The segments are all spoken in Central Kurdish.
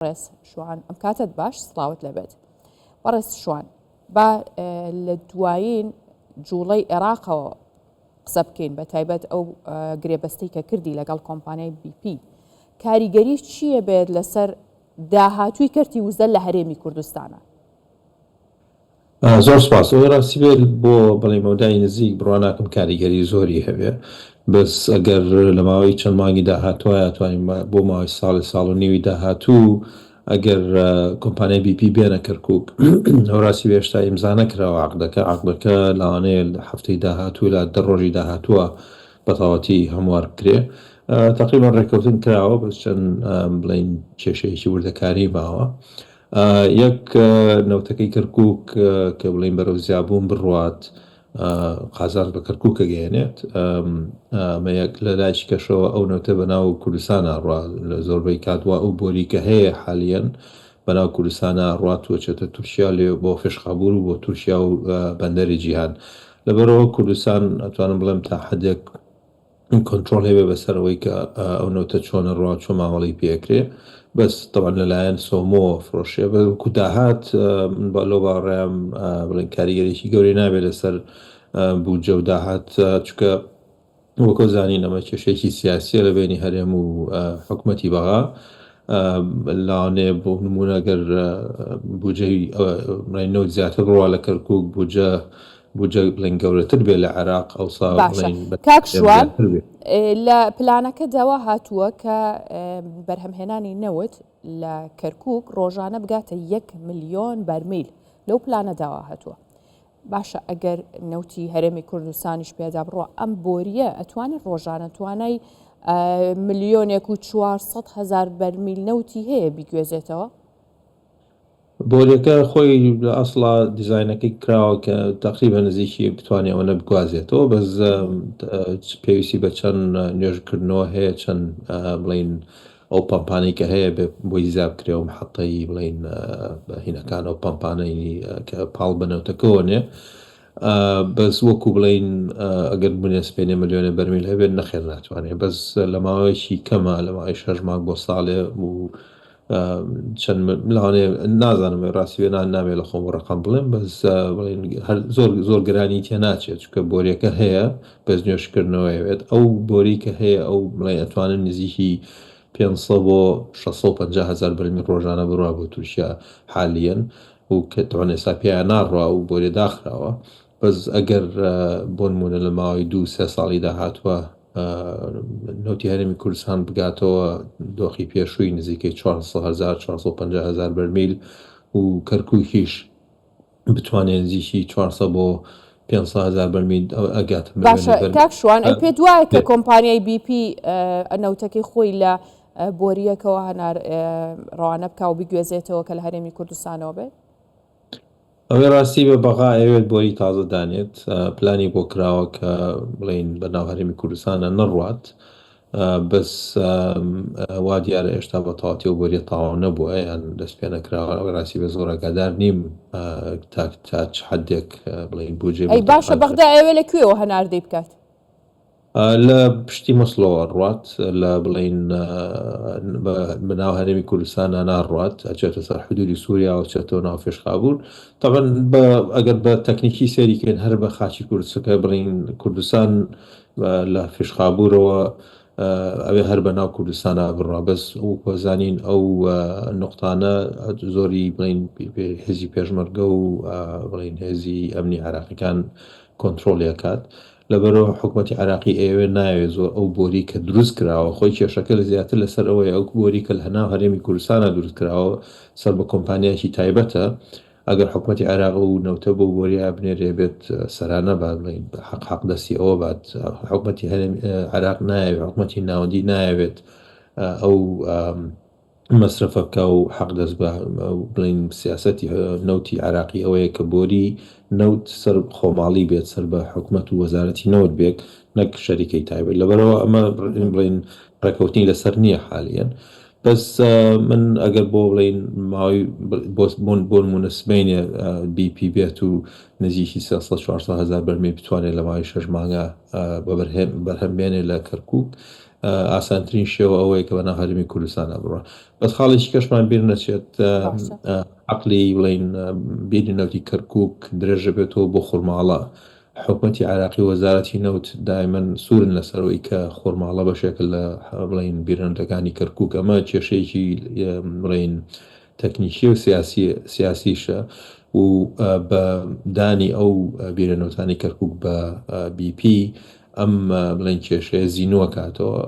بەڕێز شوان ئەم کاتەت باش سڵاوت لێبێت. بەڕێز شوان با لە دوایین جوڵەی عێراقەوە قسە بکەین بە تایبەت ئەو گرێبەستەی کە کردی لەگەڵ کۆمپانیای BP کاریگەری چییە بێت لەسەر داهاتووی کەرتی وزە لە هەرێمی کوردستانە؟ زۆر سوپاس. ئەوەی ڕاستی بێت بۆ بەڵێ مەودای نزیک بڕوا ناکەم کاریگەری زۆری هەبێ بەس ئەگەر لە ماوەی چەند مانگی داهاتووە توانین بۆ ماوەی ساڵێ ساڵ و نیوی داهاتوو ئەگەر کۆمپانیای BP بێنە کەرکوک هەوراسی بێ هێشتا ئیمزا نەکراوە عەقدەکە عەقدەکە لەوانەیە لە هەفتەی داهاتوو لە دە ڕۆژی داهاتووە بە تەواوەتی هەموار بکرێ تەقریبەن ڕێککەوتن کراوە بەس چەند بڵێین کێشەیەکی وردەکاری ماوە یەک نەوتەکەی کەرکوک کە بڵێین بەرەو زیابوون بڕوات قازانج بە کەرکوک ئەگەیەنێت ئەمە یەک لە لایەکی کەشەوە ئەو نەوتە بەناو کوردستانە ڕوا لە زۆربەی کات وا ئەو بۆری کە هەیە حالیەن بەناو کوردستانە ڕوات و چێتە تورکیا لێ بۆ فشخابور و بۆ تورکیا و بەندەری جیهان لەبەرەوە کوردستان ئەتوانم بڵێم تا حدێک کۆنترۆڵ هەبێ بەسەر ئەوەی کە ئەو نەوتە چۆنە ڕوا چۆن مامەڵەی پێ ئەکرێ بەس تەبعەن لەلایەن سۆمۆوە فرۆشێ بەس وەکو داهات من بە لەو باوەڕەیام بڵێن کاریگەریی گەورەی نابێت لەسەر بودجە و داهات چونکە وەکۆ زانین ئەمە کێشەیەکی سیاسیە لە بینی هەرێم و حکومەتی بەغا لەوانەیە بۆ نموونە گەر بودجەی بڵێن نەوت زیاتر بڕوا لە کەرکوک بودجە بودجە بڵێن گەورەتر بێ لە عێراق ئەوسا باشە بڵێن بە کاک شوان زیاتر بێ. لە پلانەکەدا وا هاتووە کە بەرهەمهێنانی نەوت لە کەرکوک ڕۆژانە بگاتە یەک ملیۆن بەرمیل لەو پلانەدا وا هاتووە باشە ئەگەر نەوتی هەرێمی کوردستانیش پێدا بڕوا ئەم بۆریە ئەتوانێت ڕۆژانە توانای ملیۆنێک و 400 هەزار بەرمیل نەوتی هەیە بیگوێزێتەوە؟ بۆریەکە خۆی لە ئەسڵا دیزاینەکەی کراوە کە تەقریبا نزیکی بتوانێت ئەوەنە بگوازێتەوە بەس پێویستی بە چەند نوێژکردنەوە هەیە چەند بڵین ئەو پەمپانەی کە هەیە بێ بۆی زیا بکرێ و محەتەی بڵین هینەکان ئەو پەمپانەی کە پاڵ بە نەوتەکەوە نێ بەس وەکو بڵین ئەگەر بنێ سپێنێ ملیۆنێ بەرمیل هەبێت نەخێر ناتوانێت بەس لە ماوەیەکی کەمە لە ماوەی شەش مانگ بۆ ساڵێ و چەند لەوانەیە نازانم ڕاستی بێ نامێ لە خۆم ڕقم بڵێم بەس بڵێن هەر زۆر زۆر گرانی تێ ناچێت چونکە بۆریەکە هەیە بەس نوێشکردنەوەی بێت ئەو بۆری کە هەیە ئەو بڵێ ئەتوانن نزیکی 500 بۆ 650 هزار بەرمیل ڕۆژانە بڕوا بۆ تورکیا حالیەن و کە تەوان ئێستا پێیان ناڕوا و بۆرێ داخراوە بەس ئەگەر بۆ نمونە لە ماوەی دوو سێ ساڵی داهاتوە نەوتی هەرێمی کوردستان بگاتەوە دۆخی پێشووی نزیکەی 400 هەزار 450 هەزار بەرمیل و کەرکوکیش بتوانێت نزیکی 400 بۆ 500 هەزار بەرمیل ئەگاتە باشە ملیۆنێک بەرمیل. کاک شوان ئەی پێت وایە کە کۆمپانیای BP نەوتەکەی خۆی لە بۆرییەکەوە هەنار ڕەوانە بکا و بیگوێزێتەوە کە لە هەرێمی کوردستانەوە بێت؟ ئەوەی ڕاستی بێ بەغا ئەیەوێت بۆری تازە دانێت پلانی بۆ کراوە کە بڵێین بە ناو هەرێمی کوردستانە نەڕوات بەس وا دیارە ئێشتا بە تەواتی ئەو بۆریە تەواو نەبووە یان دەست پێ نەکراوە ئەوەی ڕاستی بێ زۆر ئاگادار نیم تا تا چ حدێک بڵێین بودجەی بۆ ئەی باشە تەرخان بەغدا کرا. ئەیەوێ لە کوێوە هەناردەی بکات؟ لە پشتی موسڵەوە ئەڕوات لە بڵێین بە ناو هەرێمی کوردستانا ناڕوات ئەچێتە سەر حدودی سووریا و چێتەوە ناو فێشخابوور تەبعەن بە ئەگەر بە تەکنیکی سەیری کەین هەر بە خاکی کوردستەکە بڵێین کوردستان لە فیشخابوورەوە ئەوێ هەر بە ناو کوردستانا بڕوا بەس وەکو زانین ئەو نقطانە زۆری بڵێین هێزی پێشمەرگە و بڵێین هێزی ئەمنی عێراقیەکان کۆنترۆڵی ئەکات لەبەرئەوە حکومەتی عێراقی ئەیەوێت نایەوێت زۆر ئەو بۆری کە دروست کراوە خۆی کێشەکە لە زیاتر لەسەر ئەوەیە ئەو بۆری کە لە ناو هەرێمی کوردستانا دروست کراوە سەر بە کۆمپانیایەکی تایبەتە ئەگەر حکومەتی عێراق ئەو نەوتە بۆ بۆریە بنێرێ بێت سەرانە بات بڵێین حەق حەق دەستی ئەوە بات حکومەتی هەرێم عێراق نایەوێت حکومەتی ناوەندی نایەوێت ئەو مەسرەفە بکا و حەق دەست بە بڵێین سیاسەتی نەوتی عێراقی ئەوەیە کە بۆری نەوت سەر خۆماڵی بێت سەر بە حکومەت و وەزارەتی نەوت بێت نەک شەریکەی تایبەت لەبەرەوە ئەمە بڵێین ڕێکەوتنی لەسەر نییە حالیەن بەس من ئەگەر بۆ بڵێین ماوەی بۆ نمونە سبەینێ BP بێت و نزیکی 300 400 هەزار بەرمیل بتوانێت لە ماوەی شەش مانگە بەرهەم بێنێ لە کەرکوک. ئاسانترین شێوە ئەوەیە کە بەناو هەرێمی کوردستانە بڕۆن. بەس خاڵێکی کەشمان بیر نەچێت عەقلی بڵێین بیری نەوتی کەرکوک درێژە بێتەوە بۆ خورماڵە. حکومەتی عێراقی و وەزارەتی نەوت دایمەن سوورن لەسەر ئەوەی کە خورماڵە بەشێکە لە بڵێین بیرەنەوتەکانی کەرکوک. ئەمە کێشەیەکی بڵێین تەکنیکی و سیاسی سیاسیشە و بە دانی ئەو بیرە نەوتانی کەرکوک بە بی پی ئەم بڵێن کێشەیە زینووە کاتەوە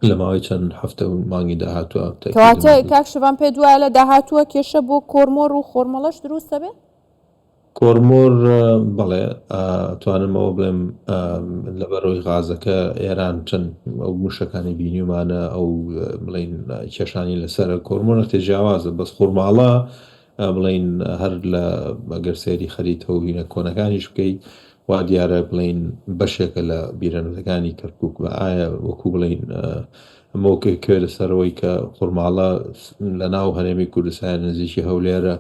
لە ماوەی چەند هەفتە و مانگی داهاتووە. کەواتە کاک شڤان پێت وایە لە داهاتووە کێشە بۆ کۆرمۆر و خۆرمەڵەش دروست دەبێت؟ کۆرمۆر، بەڵێ ئەتوانم ئەوە بڵێم لەبەرئەوەی غازەکە ئێران چەند ئەو موشەکانی بینیومانە ئەو بڵێین کێشانی لەسەرە کۆرمۆر نەختێ جیاوازە بەس خورماڵە بڵێین هەر لە ئەگەر سەیری خەریتە و وینە کۆنەکانیش بکەی وا دیارە بڵێین بەشێکە لە بیرەنەوتەکانی کەرکوک بە ئایا وەکو بڵێین ئەمە وەکو کوێ لەسەرەوەی کە خورماڵە لە ناو هەرێمی کوردستان نزیکی هەولێرە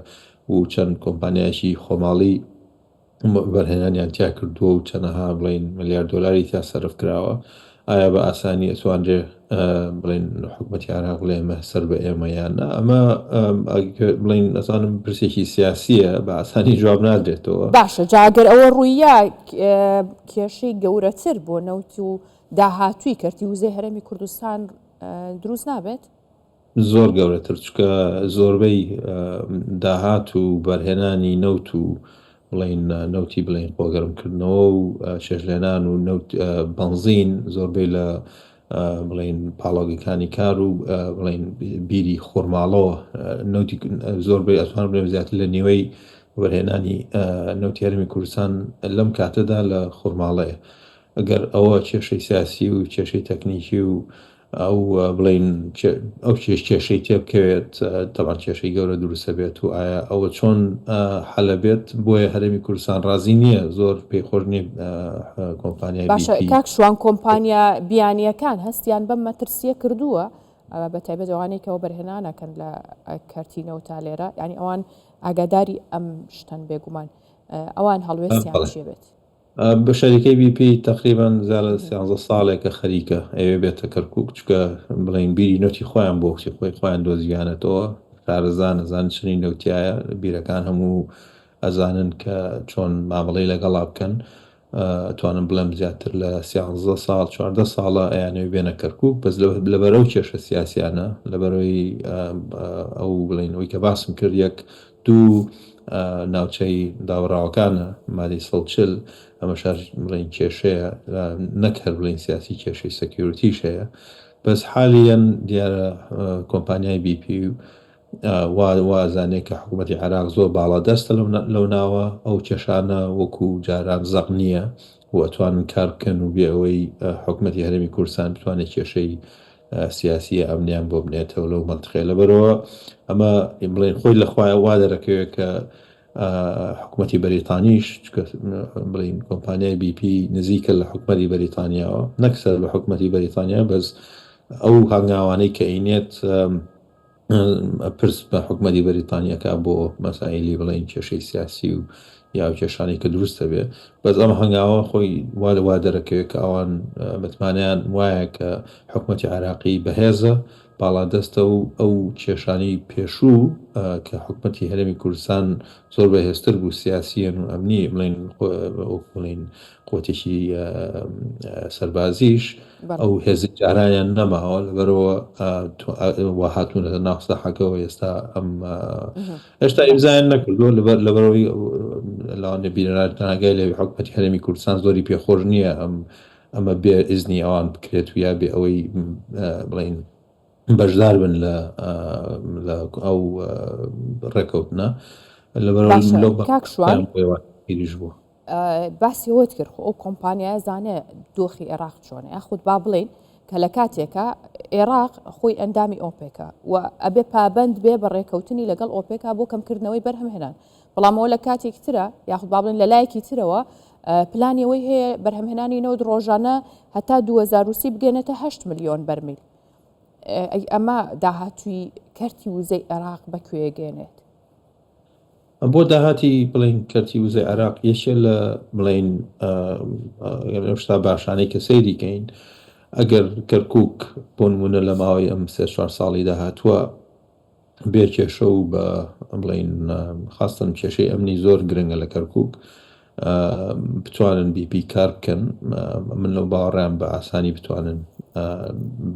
و چەند کۆمپانیایەکی خۆماڵی وەبەرهێنانیان تیا کردووە و چەنەها بڵێین ملیار دۆلاری تیا سەرف کراوە، ئایا بە ئاسانی ئەتوانرێ بڵێن حکومەتی عێراق بڵێ ئەمە سەر بە ئێمە یان نا؟ ئەمە بڵێین ئەزانم پرسێکی سیاسییە بە ئاسانی جواب نادرێتەوە. باشە جا گەر ئەوە ڕووییا کێشەی گەورەتر بۆ نەوت و داهاتووی کەرتی وزەی هەرێمی کوردستان دروست نابێت؟ زۆر گەورەتر چونکە زۆربەی داهات و بەرهێنانی نەوت و بڵین نەوتی بڵین خۆگەرمکردنەوە و چێژلێنان و نەوت بەنزین زۆربەی لە بڵین پاڵاوگەکانی کار و بڵین بیری خۆرماڵەوە نەوتی زۆربەی ئەتوان بڵێم زیاتر لە نیوەی وەرهێنانی نەوتی هەرێمی کوردستان لەم کاتەدا لە خۆرماڵەیە ئەگەر ئەوە کێشەی سیاسی و کێشەی تەکنیکی و ئەو بڵێین ئەو کێش کێشەی تێبکەوێت تەبعەن کێشەی گەورە دروستە بێت و ئایا ئەوە چۆن حەلە بێت بۆیە هەرێمی کوردستان ڕازی نییە زۆر پێی خۆش نییە کۆمپانیای باشە کاک شوان کۆمپانیا بیانیەکان هەستیان بەم مەترسیە کردووە بە تایبەت ئەوانەی کە وەبەرهێنانەکەن لە کەرتی نەوتا لێرە یعنی ئەوان ئاگاداری ئەم شتەن بێگومان ئەوان هەڵوێستیان چیە بێت؟ شەریکەی بی پی تەقریبەن زیاد لە سیانزە ساڵێکە خەریکە ئەیەوێ بێتە کەرکوک چونکە بڵێین بیری نەوتی خۆیان بۆ کچی خۆی خۆیان دۆزیویانەتەوە شارەزان ئەزانن چنی نەوتیایە بیرەکان هەموو ئەزانن کە چۆن مامەڵەی لەگەڵا بکەن ئەتوانم بڵێم زیاتر لە سیانزە ساڵ 14 ساڵە ئەیانەوێ بێنە کەرکوک بەس لەبەرەو کێشە سیاسیانە لەبەرەوەی ئەو بڵێین ئەوی کە باسم کرد یەک دوو ناوچەی دابڕاوەکانە، مادەی 140، ئەمەش هەر بڵێین کێشەیە، نەک هەر بڵێین سیاسی کێشەی security ش هەیە، بەس حالیەن دیارە کۆمپانیای بی پی وا وا ئەزانێ کە حکوومەتی عێراق زۆر باڵادەستە لەو ناوە، ئەو کێشانە وەکو جاران زەق نییە و ئەتوانن کار بکەن و بێ ئەوەی حکوومەتی هەرێمی کوردستان بتوانێت کێشەی سیاسیە ئەمنیان بۆ بنێتەوە لەو مەنتقەیە لەبەرەوە ئەمە بڵێن خۆی لە خوایە وا دەرەکەوێت کە حکوومەتی بەریتانیش بڵین کۆمپانیای BP نزیکە لە حکوومەتی بەریتانیاوە نەک سەر بە حکوومەتی بەریتانیا بەس ئەو هەنگاوانەی کە ئینێت پرس بە حکومەتی بەریتانیا کا بۆ مەسایلی بڵێین کێشەی سیاسی و یا ئەو کێشانەی کە دروست دەبێ بەس ئەم هەنگاوە خۆی وا وا دەرەکەوێت کە ئەوان متمانەیان وایە کە حکومەتی عێراقی بەهێزە باڵادەستە و ئەو کێشانەی پێشوو کە حکومەتی هەرێمی کوردستان زۆر بەهێزتر بوو سیاسیەن و ئەمنی بڵێن بڵێن قوتێکی سەربازیش ئەو هێزی جارانیان نەماوە لەبەرەوە وا هاتوونەتە ناو ساحەکەەوە ئێستا ئەم هێشتا ئیمزایان نەکردووە لەبەر لەبەرەوەی لەوانێ بینەرانگای لە حکومەتی هەرێمی کوردستان زۆری پێخۆش نییە ئەم ئەمە بێ ئیزنی ئەوان بکرێت و یا بێ ئەوەی بڵین بەشدار بن لە لە ئەو ڕێکەوتنە لەبەرەوە لەو کاک شوان بوو. باسی ئەوەت کرد خۆ ئەو کۆمپانیایە زانێ دۆخی عێراق چۆنە یاخود با بڵێین کە لە کاتێکە عێراق خۆی ئەندامی ئۆپێکە و ئەبێ پابند بێ بە ڕێکەوتنی لەگەڵ ئۆپێکا بۆ کەمکردنەوەی بەرهەمهێنان بەڵامەوە لە کاتێکی ترە یاخود با بڵێن لە لایەکی ترەوە پلانی ئەوەی هەیە بەرهەمهێنانی نەوت ڕۆژانە هەتا 2030 بگەێنێتە 8 ملیۆن بەرمیل ئەی ئەمە داهاتووی کەرتی وزەی عێراق بەکوێ گەێنێت؟ بۆ داهاتی بڵێین کەرتی وزەی عێراق یەکێ لە بڵێین ئەو شتا باشانەی کە سەیری کەین. ئەگەر کەرکوک بۆ نمونە لە ماوەی ئەم سێ چوار ساڵی داهاتووە بێ کێشە و بە بڵین خاستن کێشەی ئەمنی زۆر گرنگە لە کەرکک بتوانن BP کار بکەن من لەو باوەڕیان بە ئاسانی بتوانن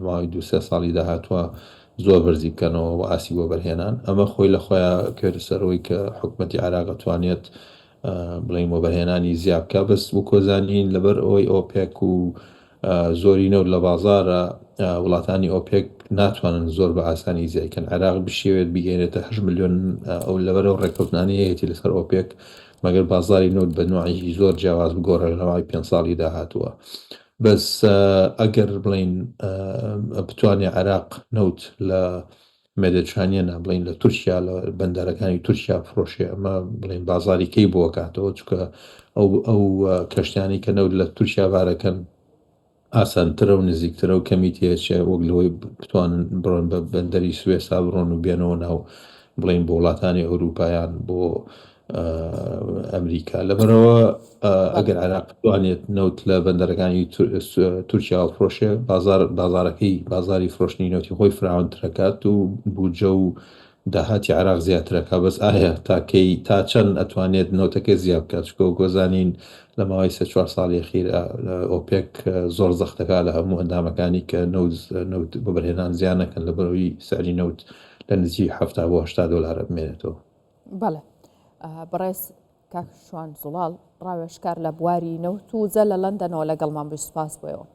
ماوەی دو سێ ساڵی داهاتوە زۆر بەرزی بکەنەوە و ئاسی وەبەرهێنان ئەمە خۆی لە خۆیان کەوێتە سەرەوەی کە حکوومەتی عێراق توانێت بڵێین وەبەرهێنانی زیا بکا بەس وەکۆ زانین لەبەر ئەوەی ئۆپێک و زۆری نەوت لە بازارە وڵاتانی ئۆپێک ناتوانن زۆر بە ئاسانی زیای کەن عێراق بشێوێت بگەێنێتە 8 ملیۆن ئەو لەبەر ئەو ڕێککەوتنانەی هەیەی لەسەر ئۆپێک مەگەر بازاری نەوت بە نوعێکی زۆر جیاواز بگۆڕێ لە ماوەی پێ ساڵی داهاتووە بەس ئەگەر بڵین بتوانێ عێراق نەوت لە مێدێترانیەنە بڵێین لە تورکیا لە بەندەرەکانی تورکیا بفرۆشێ ئەمە بڵێین بازاری کەی بۆ کاتەوە چونکە ئەو ئەو کەشتیانی کە نەوت لە تورکیا بارەکەن ئاسانترە و نزیکترە و کەمی تێچێ وەک لەوەی بتوانن بڕۆن بە بەندەری سوێسا بڕۆن و بێنەوە ناو بڵێین بۆ وڵاتانی ئەوروپایان بۆ ئەمریکا لەبەرەوە ئەگەر عێراق بتوانێت نەوت لە بەندەرەکانی تورکیا فرۆشێ بازار بازارەکەی بازاری فرۆشتنی نەوتی خۆی فراوانترەکات و بودجە و داهاتی عێراق زیاترەکە بەس ئایا تاکەی تا چەند ئەتوانێت نەوتەکە زیاد بکات چکۆ گۆزانین لە ماوەی سێ چوار ساڵی خیر ئۆپێک زۆر زەختەکە لە هەموو ئەندامەکانی کە نەوت نەوت وەبەرهێنان زیان نەکەن لە بەرەوەی سعری نەوت لە نزیک 70 بۆ 80 دۆلارە بمێنێتەوە. بەڵێ بەڕێز کاک شوان زوڵاڵ ڕاوێژکار لە بواری نەوت و وزە لە لەندەنەوە لەگەڵمان بووی سوپاس بۆ ئێوە.